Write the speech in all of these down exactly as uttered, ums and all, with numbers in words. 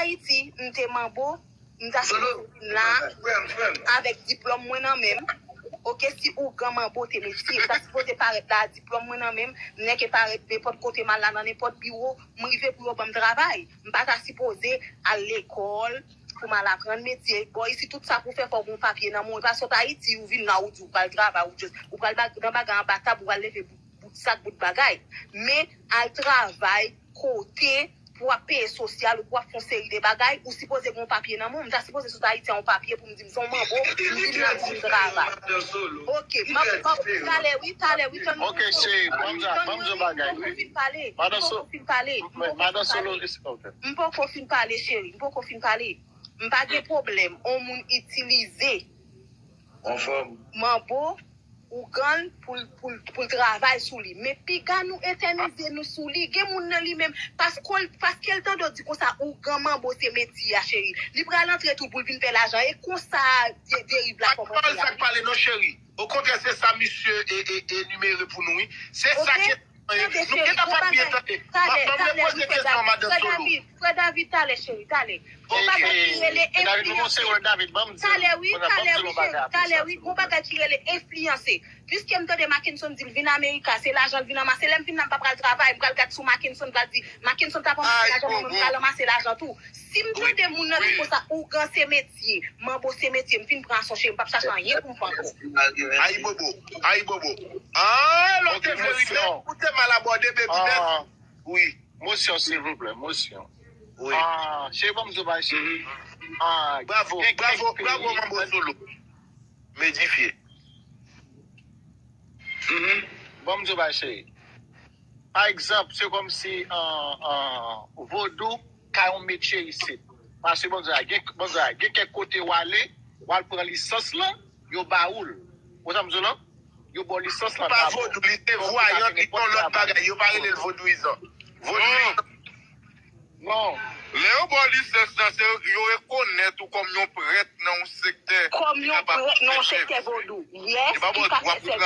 Ayiti, m te manbo, m ta sipoze vin la avèk diplòm mwen nan men m. Oke, si ougan manbo te metye, m ta sipoze parèt la, diplòm mwen nan men m, m nèk e parèt nenpòt kote m al la, nan nenpòt biwo, m rive pou yo ban m travay. M pa ta sipoze al lekòl pou m al aprann metye. Bò, isi tout sa pou fè, fò w gen yon papye nan men w. E pa sot Ayiti, ou vin la, ou di ou pral travay, ou just, ou pral bag, nan bagay anba tab, ou pral leve bout, bout sak, bout bagay. Men al travay kote pou w ap peye sosyal ou pou w ap fè yon seri de bagay, ou sipoze gen yon papye nan men w. M ta sipoze sot Ayiti an yon papye pou m di m se yon manbo, m vin la pou m travay. Oke, m ap, m ap, talè wi, talè wi, tann mwen. Oke, cheri, ban m sa, ban m di yon bagay, wi. Madan Solo, madan Solo, oke. M poko fin pale, cheri. M poko fin pale. M pa gen pwoblèm. On moun itilize manbo, ougan l pou l, pou l, pou l travay sou li. Men piga nou etènize nou sou li. Gen moun nan li menm, paske l, paske l tande w di konsa, ougan manbo se metye a, cheri. Li pral antre tou pou l vin fè lajan. E konsa de-, deriv la kòmanse la. Sa k pale non, cheri. Okontrè, se sa misye e, e, enimere pou nou, wi. Se sa ki Tande, cheri, gon bagay. Talè, talè, wi, frè David. Frè David, talè, cheri, talè. Gon bagay ki rele enfliyanse. Talè, wi, talè, wi, cheri, talè, wi, gon bagay ki rele enfliyanse. Piske m tande Mackenson di l vin Amerika, se lajan l vin anmase. Lè m vin la, m pa pral travay, m pral gad sou Mackenson, m pral di, Mackenson t ap anmase lajan, mwen, mwen pral anmase lajan tou. Si m tande moun nan di konsa, ougan se metye, manbo se metye, m fin pran asonche, m p ap chache anyen pou m fè ankò. Ayibobo, ayibobo. Ah, lò te vle rive, ou te mal abòde, baby, mèsi. Wi. Mosyon, silvouplè, mosyon. Wi. Ah, cheri, ban m di w bagay, cheri. Ah, bravo, bravo, bravo, manbo Solo. Medifye. Ban m di w bagay, cheri. Pa egzanp, se kòmsi, an, an, vodou ka yon metye isit. Paske, bon, gen, bon, gen kèk kote w ale, w al pran lisans lan, yo ba ou l. Ou sa m di w lan? Yo ba w lisans lan dabò. Li pa vodou, li se vwayant, li se yon lòt bagay. Yo pa rele l vodouyizan. Vodouyizan. Non. Lè yo ba w lisans lan, se yo rekonèt ou kòm yon prèt nan yon sektè. Kòm yon prèt nan yon sektè vodou. Yes, ki pa fè sèvis.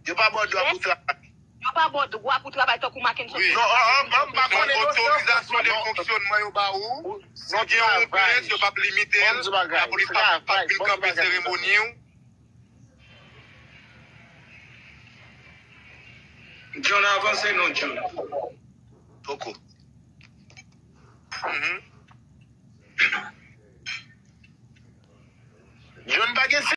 Yo pa ba w dwa pou travay, non? Yo pa ba w dwa pou travay tankou Mackenson. Wi. Non, an, an, an, m pa konnen non, non, otorizasyon de fonksyonman yo ba ou. Si w gen yon prens, yo p ap limite l. Lapolis p ap, p ap vin kanpe seremoni w. John, avanse non, John. Poko. Mhm.